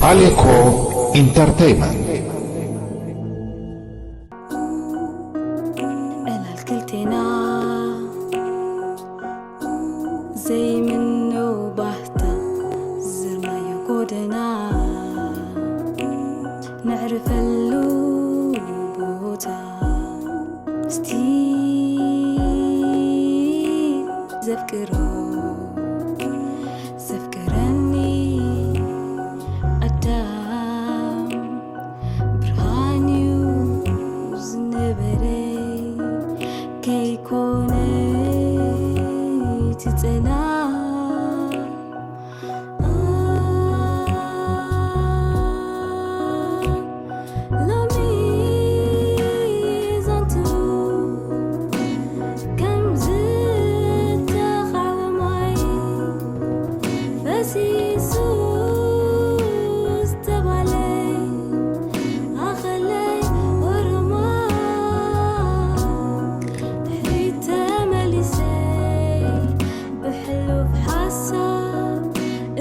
ፓሌኮ ኢንተርቴይመንት። ዕላል ክልቴና ዘይምነው ባህታ ዝዘርናዮ ጎደና ነዕርፈሉ ቦታ እስቲ ዘፍቅሮ ዘፍቅረኒ ኣዳም ብርሃን እዩ ዝነበረይ ከይኮነ እቲ ጸላም ሎሚ ዛንቱ ከም ዝተኻወ ማይ ፈሲሱ ዝተባለ ኣኸለይ ኦሮሞ ድሕሪት ተመሊሰ ብሕሉፍ ሓሳብ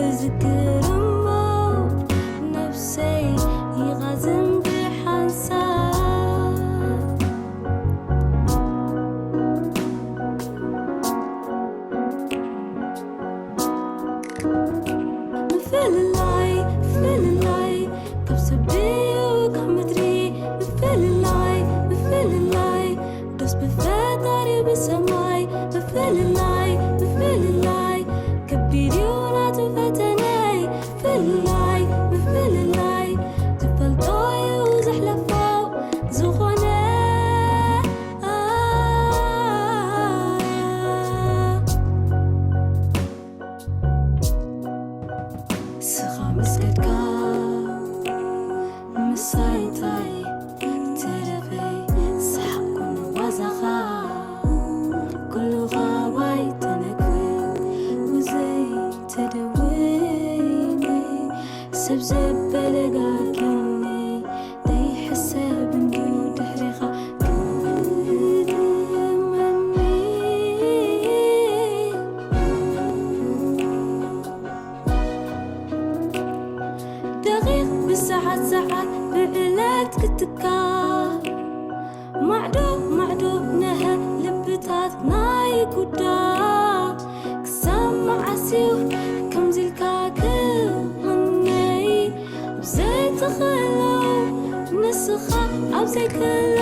እዝክር እሞ ነብሰይ ይቓዝም ብሓንሳብ ምፍልላይ ምፍልላይ ካብ ሰብ ድዩ ካብ ምድሪ ምፍልላይ ምፍልላይ ዶስ ብፈጣሪ ብሰማይ ምፍልላይ ምፍልላይ ከቢድ እዩ ናቱ ፈተነይ ምፍልላይ ምፍልላይ ዝፈልጦ እዩ ዘሕለፎ ዝኾነ ስኻ ምስ ከድካ ምሳይ እንታይ ተረፈይ ሰሓቕኩን ዋዛኻ ኩሉ ኻባይ ተነግፍ ብዘይ ተደውኒ ሰብ ዘበለጋግኒ ዘይሕሰብ እንድዩ ድሕሪኻ ክትመኒ ደቂቕ ብሰዓት ሰዓት ብዕለት ክትካ ማዕዶ ማዕዶ ነሀ ልብታት ናይ ጉዳ ክሳብ መዓስ እዩ ከምዚልካ ክቕነይ ኣብ ዘይትኽእሎ ንስኻ ኣብ ዘይክእሎ